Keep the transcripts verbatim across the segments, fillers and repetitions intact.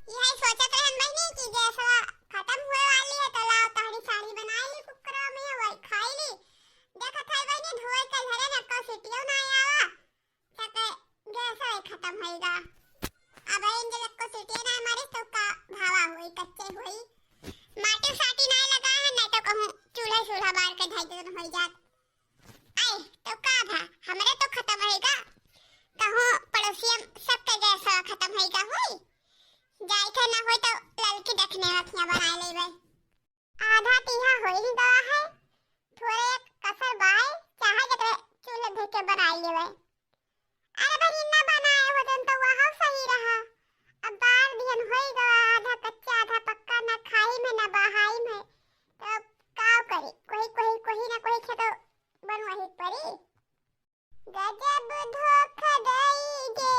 यही सोचत रहन बहिनी कि गैसवा खतम होए वाली है, तो लाओ तहरी साड़ी बनाई ली कुकरा में, वही खाई ली। देखत है बहिनी, धोए के धरे न, एको सीटियो ना आवा, तके गैसवा खतम होइगा। अब इन जब एको सीटियो ना मारिस, तो का भावा होई, कच्चे होई। माटी साटी ना लगा है, नहीं तो कहूँ चूल्हा, चूल्हा बार के ढाई दिन होई जात। आए, तो का भा, हमरे तो खतम होइगा, कहूँ पड़ोसिया सबके गैसवा खतम होइगा होई। जाए के ना होई तो ललकी दखिनहा बनाए लेबे। आधा तीहा होई गवा है, थोड़े एक कसर बाय, चाहे जकरे चूल्हे धर के बनाए लेबे। अरे बहिनी, ना बनाए होतन तो वह सही रहा। अब बार दिहन होई गवा, आधा कच्चा आधा पक्का, ना खाई में ना बहाई में, तो का करी, कोई कोई कोई ना कोई खेतो बनवाही परी। गजब धोखा दई गे,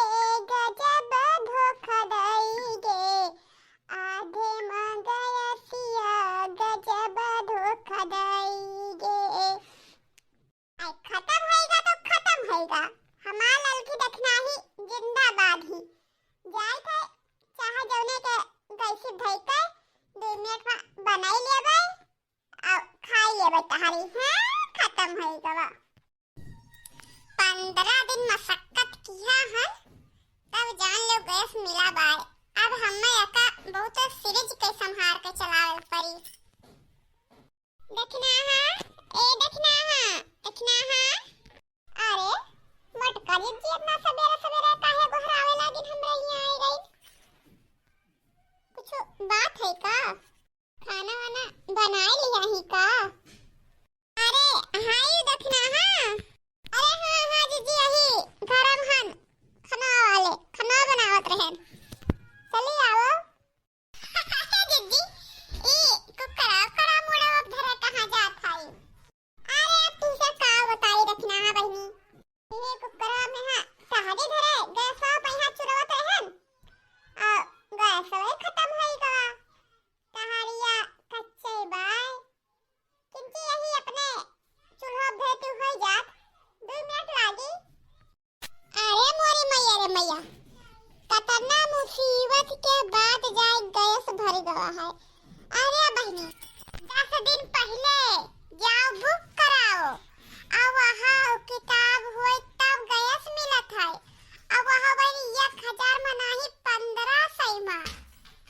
गजब धोखा दई गे, आधे में गैसिया गजब धोखा दई गे। आई खतम होइगा तो खतम होइगा, हमार ललकी दखिनही जिंदाबाद ही। जाई थे चाहे जौने के गैसी धई के दो मिनट में बनाई लेबै और खाई लेबै तहारी। हाँ, खतम होइगा। पन्द्रह दिन मशक्कत किहा है, तब जान लो गैस मिला बाय। अब हमें एका बहुत सीरीज के संभार के चलावे परी। दखिनहा, ए दखिनहा, दखिनहा। अरे, मोटका जिज्जी इतना सबेरे सबेरे काहे गोहरावे लागिन हमरे यहाँ आई गई? कुछ बात है का? खाना वाना बनाए लिया ही का? अरे, हाय दखिनहा। अरे हाँ, हाँ जिज्जी, यही घरम हन, खनवा वाले, खनवा बनावत रहन। चली आओ। जिज्जी, ई कुकरा, कुकरा मुड़ा अब धरे कहाँ जात हई? अरे अब तुमसे का बताई दखिनहा बहिनी, ई कुकरा में हाँ टहरी धरे गैसवा पे यहाँ चुरवत रहन, आ गैसवा खतम होई गवा, टहरिया कच्चे बाय। किंतु यही अपने चूल्हा भेंट हो जात, दो मिनट लागी। अरे मोरी मैया रे मैया, कतना मुसीबत के बाद जाए गैस भर गवा है। अरे बहिनी, दस दिन पहिले जाओ बुक कराओ, अब वहाँ किताब होए तब गैस मिलत है। अब वहाँ बहिनी एक हजार में नाही, पन्द्रह सौ में।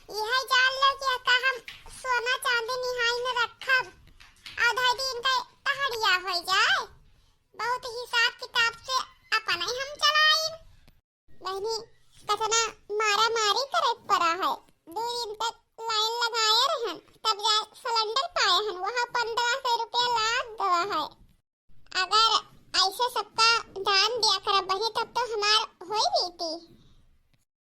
यह जान लो कि का हम सोना चांदी निहाई में रखब, और धई दिन का टहरिया हो जाए। बहुत हिसाब किताब से अपन ही हम चलाइन। बहिनी, कतना मारा मारी करे पड़ा है। दो दिन तक लाइन लगाए रहन, तब जाए सिलेंडर पाए हन, वहाँ पन्द्रह सौ रुपया लाग गवा है। अगर ऐसे सबका दान दिया करब बहिनी, तब तो हमार होई बीती।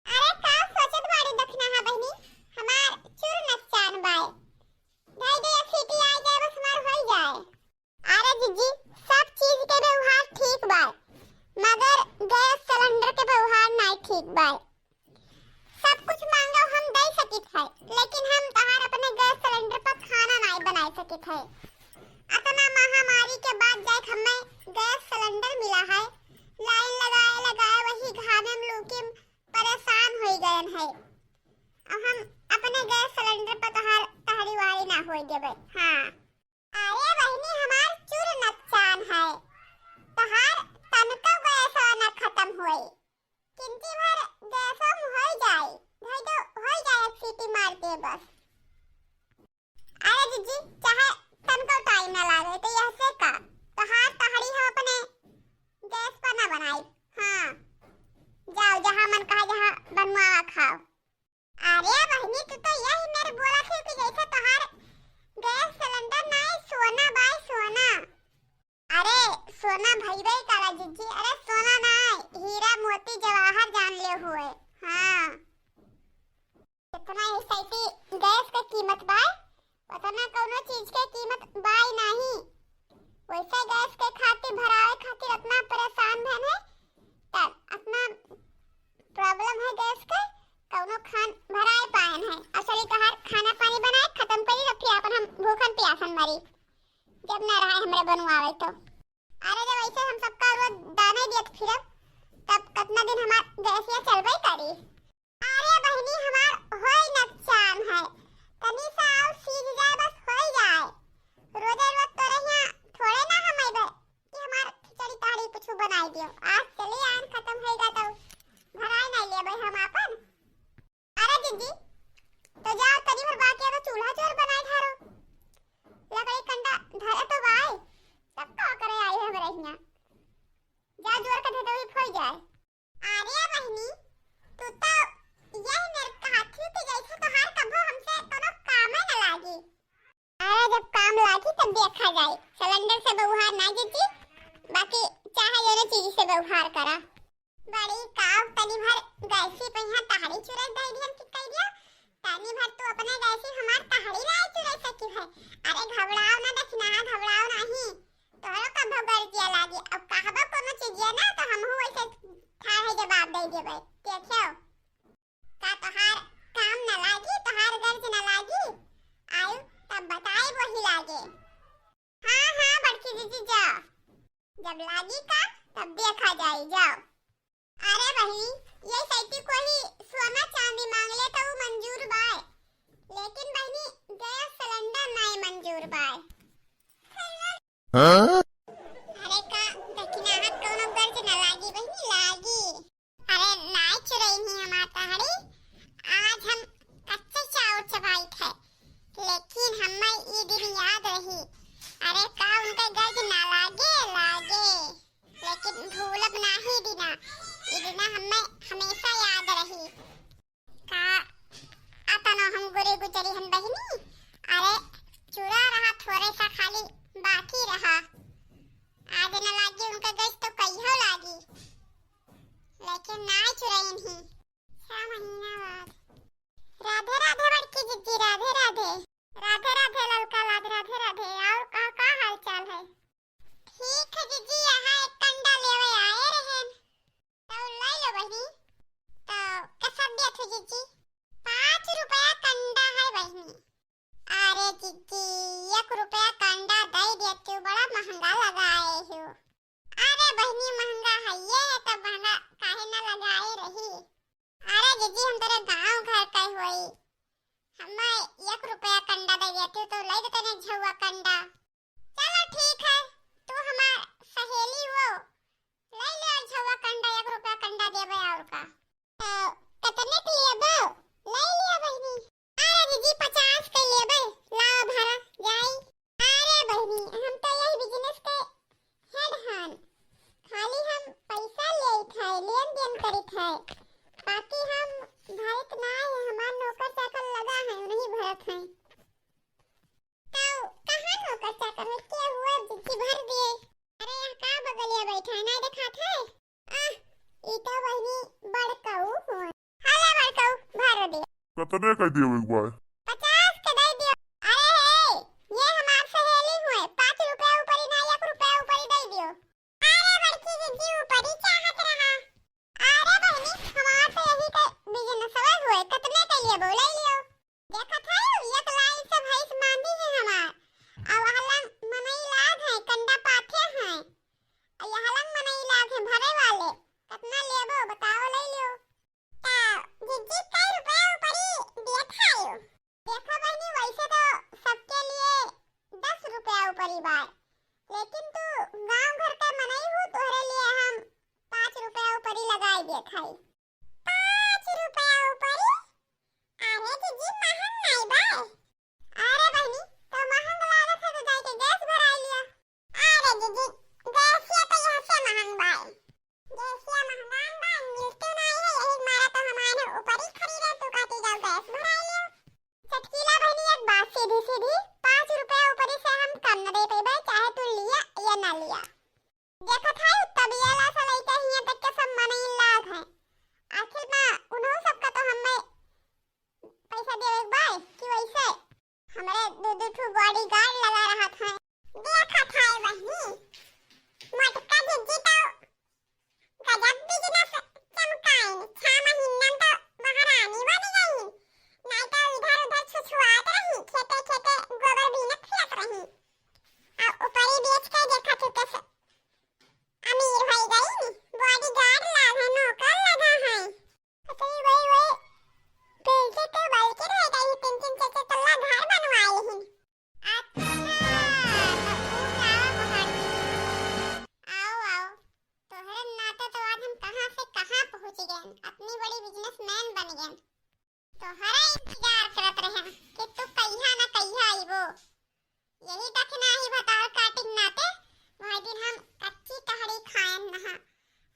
अरे का सोचत बाड़ी दखिनहा बहिनी, हमार चूर नकसान बाय। धई दे, एक सीटी आई जाए, बस हमार होई जाए। अरे जिज्जी, सब चीज के व्यवहार ठीक बाय, मगर गैस सिलेंडर के व्यवहार नाई ठीक बाय। सब कुछ मांगो हम दे सकित है, लेकिन हम तहार अपने गैस सिलेंडर पर खाना नाई बनाए सकित है। अतना महामारी के बाद जाए हमें गैस सिलेंडर मिला है, लाइन लगाए लगाए वही घामे में लूकी में परेशान होई गयन है। अब हम अपने गैस सिलेंडर पर तहार तहरी वारी ना होई देबे। हाँ। अरे बहिनी, हमार चूर नकसान है, तहार तनको गैसवा न खतम होई, किंती भर गैसो में होई जाई, धई दो होई जाए, एक सीटी मार के बस। अरे जिज्जी, चाहे तनको टाइम ना लागे, तो यह से का, तहार तहरी हम अपने गैस पर ना बनाई। हाँ, जाओ, जहाँ मन कहा, जहाँ बनवावा खाओ। अरे बहिनी, तू तो यही मेरे बोला थे कि जैसे तोहार गैस सिलेंडर नाई, सोना बाय सोना। अरे सोना भइबे करा जिज्जी, अरे सोना नाई, हीरा मोती जवाहर जान ले हुए। हाँ, इतना ही सही गैस के कीमत बाय, पता ना कौनो चीज के कीमत बाय नाही। वैसे गैस के खातिर भरावे खातिर इतना परेशान भन है, तब इतना प्रॉब्लम है गैस के, कौनो खान भराए पायन है। और चली तोहार खाना पानी बनाए खत्म करी, रखी अपन हम भूखन प्यासन मरी, जब ना रहा हमरे बनवावे तो। अरे जब ऐसे हम सबका रोज दाने दियत फिरब, तब कितना दिन हमार गैसिया चलबे करी। अरे बहिनी, हमार होई तहरी चुराई दे दिहन कि कह दिया, तनी भर तू अपने गैसी हमार तहरी नाई चुराई सकी है। अरे घबराओ ना दखिनहा, घबराओ नहीं, तोहरो कभो गर्जिया लागी। अब कहबो कोनो चीजिया ना तो हमहू वैसे ठाढ़े जवाब दे देबै। देखियो, का तोहार काम ना लागी, तोहार गर्ज ना लागी? आयु तब बताई वही लागे। हाँ, हाँ, बड़की जीजी जा, जब लागी का तब देखा जाई, जाओ। अरे बहिनी, ये सैती कोई सोना चांदी मांग ले तो उ मंजूर बाय, लेकिन बहिनी गैस सिलेंडर नाय मंजूर बाय। हाँ? अरे का दखिनहा कौनो गर्ज ना लागी बहिनी, लागी। अरे नाय चुरैनी हमार तहरी, आज हम कच्चे चाउर चबाई खाए, लेकिन हमें ई दिन याद रही। अरे का उनका गर्ज ना लागे, लागे, लेकिन भूलब नाही दिना, ई दिना हमें हमेशा याद रही। का अतनो हम गुरी गुजरी हन बहिनी, अरे चुरा रहा थोरे सा खाली बाकी रहा, आज न लागी उनका गर्ज तो कहियो लागी। लेकिन नाय चुरैन ही। छह महीना बाद। राधे राधे बड़की जिज्जी, राधे राधे। राधे राधे ललका लाद, राधे राधे। और का, का हाल चाल है? ठीक है जिज्जी, यहाँ एक कंडा लेवे आए रहेन। तो ले लो बहिनी। तो कैसा दिया थे जिज्जी? पाँच रुपया कंडा है बहिनी। अरे जिज्जी, एक रुपया कंडा दे देती, बड़ा महंगा लगाए हो। अरे बहिनी, महंगा है ये, तो महंगा काहे ना लगाए रही। अरे जिज्जी, हम तेरे गांव घर के होई, हमें एक रुपया कंडा दे देती तो ले देते ने झौआ कंडा। चलो ठीक है, तू हमार सहेली हो, ले ले और झौआ कंडा, एक रुपया कंडा देबे और का। तो कितने के लेबो? ले लिया बहिनी। अरे दीदी, पचास के लेबे, लाओ भरा, जाई। अरे बहिनी, हम तो यही बिजनेस के हेड हन, खाली हम पैसा लेत है, लेन देन करित है, बाकी हम भरत ना है, हमार नौकर चाकर लगा है, उन्हीं भरत है। तो कहाँ नौकर चाकर है, के हुआ जिज्जी भर दिए। अरे यहाँ का बगलिया बैठा है, ना देखात है? आह, ई तो बहिनी बड़कऊ हुए। हाँ ले बड़कऊ, भर दे। कतने के दियो एक बार? पचास के दे दियो। अरे हे, ये हमार सहेली हुए, पाँच रुपया ऊपरी ना, एक रुपया ऊपरी दे दियो। अरे बड़की जिज्जी ऊपरी चाहत रहा। अरे बहिनी, हमार तो यही के बिजनेसवा हुए, कतने के लिए बोले लियो। देखत है, एक लाइन से भैंस बांधी है हमार। आ वहलंग मनई लाग है, कंडा पाथे हैं। आ यहलंग मनई लाग है भरे वाले। कतना लेबो, बताओ, ले लियो। ता जिज्जी, कई रुपया ऊपरी दियत है यो? देखो बहिनी, वैसे तो सबके लिए दस रुपया ऊपरी बाय, लेकिन तू गांव घर के मनई हो, तोहरे लिए हम पाँच रुपया ऊपरी लगाई देत हई। पाँच रुपया ऊपरी? अरे जिज्जी, महंग नाई बा। अरे बहिनी, तो महंग लागत है तो जाके गैस भराई लिया। अरे जिज्जी, गैसिया तो यहाँ से महंग बा। गैसिया महंगान बा, मिलते नाई है, यही मारा तो हमारे ऊपरी खरीदे, तू कहती जाओ गैस भराई लियो। चटकीला बहिनी, एक बात सीधी सीधी, पाँच रुपया ऊपरी से हम कम न दे पेबे, चाहे तू लिया या ना लिया। देखत है, तबियला से लइके हियां तक के सब मनई लाग हैं। आखिर में उन्हों सबका तो हमें पैसा देवे के बाय कि वैसे? हमरे दू दू ठो बॉडीगार्ड लगा रहत हैं। देखत है वही, मोटका जिज्जी तो गजब बिजनेस चमकाइन। छह महीना तो महारानी बन गई, नहीं तो इधर उधर छुछुआत रही, खेते खेते गोबर बीनत फिरत रही। आ ऊपरी बेच के देखा तू कैसे अमीर हो गई, बॉडीगार्ड लाग है, नौकर लगा है। अरे वही, वही, पेंटे तो बल्कि रह गई, तीन तीन चार चार तल्ला घर बनवाए ही। अच्छा, तो ऊ का पहाड़ की? आओ, आओ, तोहरे नाते तो आज हम कहाँ से कहाँ पहुँच गए, अपनी बड़ी बिजनेसमैन बन गए। तोहरा इंतजार करत रहे कि तू कहिया ना कहिया आइबो। यही दखिनहा भतार काटिन नाते वही दिन हम कच्ची तहरी खाएन नहा।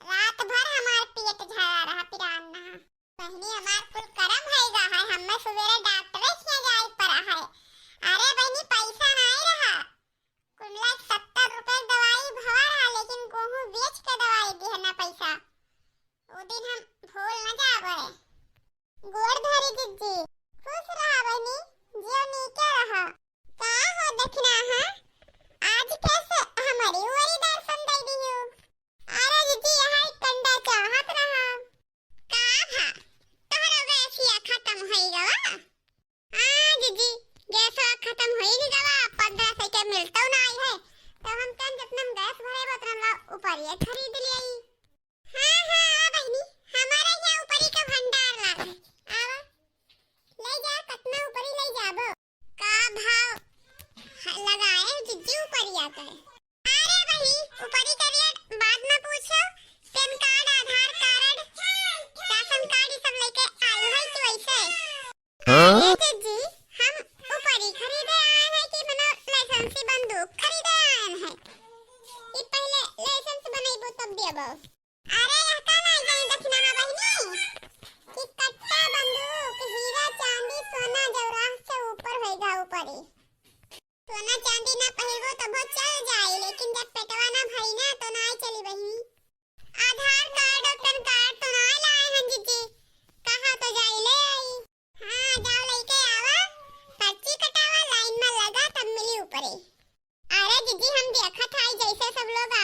रात भर हमार पेट झरा रहा, पिरान नहा। बहिनी, हमार कुल करम है गा है, हमें सुबेरे डॉक्टरे खिया जाए पड़ा है। अरे बहिनी, पैसा नाई रहा। कुल मिला के सत्तर रुपए के दवाई भवा रहा, लेकिन गोहूं बेच के दवाई दिहना पैसा। वो दिन हम भूल न जाबे। जी, खुश रहा बहिनी, जियो नीके रहा। का हो दखिनहा, आज कैसे हमरी ओरी दर्शन दे दियो? अरे जीजी, यहाँ एक कंडा चाहत रहा। का भा, तोहरो गैसिया खत्म होई गवा? हाँ जीजी, गैसवा खत्म होई गवा, पन्द्रह सौ के मिलतो ना आई है, तो हम कन जितना गैस भरे उतना ला ऊपर ये खरीद ले आई। हाँ, हाँ, आ बहिनी, हमारा यहाँ ऊपरी का भंडार लाग है। आवा, ले जा, कतना ऊपरी ले जाबो। का भाव ह-, लगाए जीजी ऊपरिया का? अरे बहिनी, ऊपरी का रेट बाद में पूछो, पैन कार्ड, आधार कार्ड, राशन कार्ड, ये सब लेके आयो है कि वैसे? हाँ? अरे जीजी, हम ऊपरी खरीदे आए हैं कि मनो लाइसेंसी बंदूक खरीदे आए हैं? ई पहले लाइसेंस बनैबो तब देबो। अरे, यह का नाई जाने दखिनहा बहिनी कि कट्टा बंदूक, हीरा चांदी, सोना जौराह से ऊपर होएगा ऊपरी। सोना चांदी ना पहिरबो तबो चल जाई, लेकिन जब पेटवा ना भरी ना तो नाई चली बहिनी। आधार कार्ड और पैन कार्ड तो ना लाए हैं जीजी, कहाँ तो जाई ले आई। हाँ, जाओ लेके आवा, पर्ची कटावा, लाइन में लगा, तब मिली ऊपरे। अरे जीजी, हम देखत हई जैसे सब लोग